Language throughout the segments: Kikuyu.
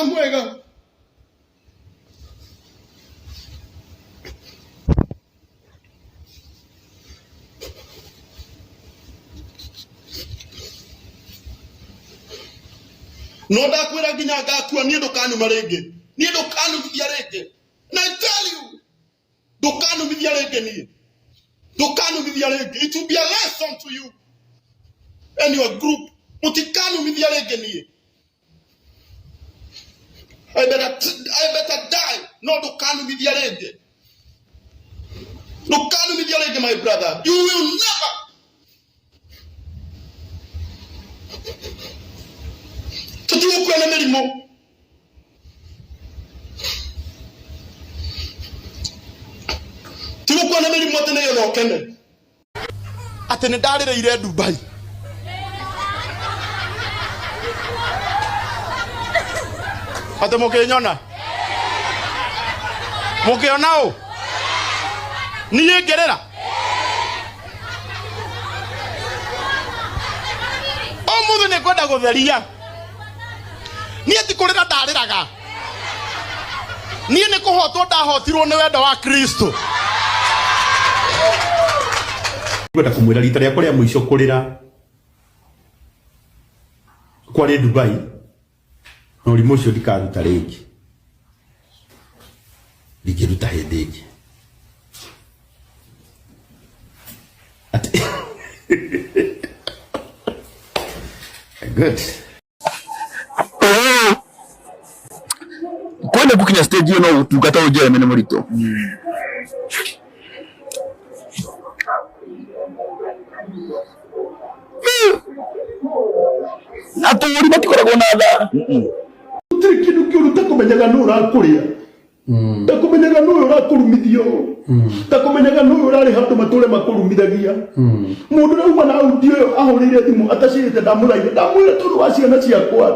Wĩra mwega. No ndakwĩra nginya ngakua niĩ ndũkanuma rĩngĩ. Niĩ ndũkanumithia rĩngĩ. And I tell you, ndũkanumithia rĩngĩ niĩ. Ndũkanumithia rĩngĩ. It will be a lesson to you and your group. Mũtikanumithia rĩngĩ niĩ. I better, I better die. No ndũkanumithia rĩngĩ. Ndũkanumithia rĩngĩ my brother. You will never. Tũtigũkua na mĩrimũ. Tigũkua na mĩrimũ atĩ nĩgetha ũkene. Atĩ nĩ ndarĩrĩire Dubai. Atĩ mũkĩnyona. Mũkĩona ũ? Niĩ ngĩrĩra. Ũmũthĩ nĩ ngwenda gũtheria. Niĩ ti kũrĩra ndarĩraga. Niĩ nĩ kũhotwo ndahotirwo nĩ wendo wa Kristo. Ngwenda kũmwĩra rita rĩakwa rĩa mũico kũrĩra kwarĩ Dubai na ũrimũ ũcio ndikaruta rĩngĩ ndingĩruta hĩndĩ ĩngĩ Ati- good kwenda gukinya stage ĩyo no ũtungata ũyũ Jeremy nĩ mũritũ atũri matikoragwo na tha Gũtirĩ kĩndũ kĩũru ta kũmenyaga nũ ũrakũrĩa ta kũmenyaga nũ ũyũ ũrakũrumithio ta kũmenyaga nũ ũyũ ũrarĩ handũ matũre makũrumithagia mũndũ ũrĩa uma na audio ĩyo ahũrĩire thimũ atacĩĩte ndamũraire ndamwĩra tondũ wa ciana ciakwa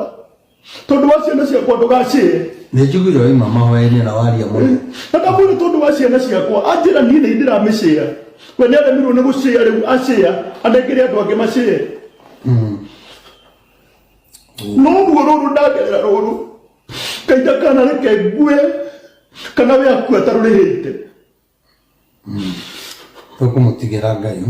tondũ wa ciana ciakwa ndũgacĩe nä njiguire waima mahoya-inĩ na waria mũno na ndamwĩra tondũ wa ciana ciakwa anjĩra niĩ nĩ ndĩramĩcĩa we nĩ aremirwo nĩ gũcĩa rĩu acĩa anengere andũ angĩ macĩe no ruo rũrũ ndagerera rũrũ ngai ndakanareke ngue kana we akue atarũrĩhĩte tũkũmũtigĩra ngai.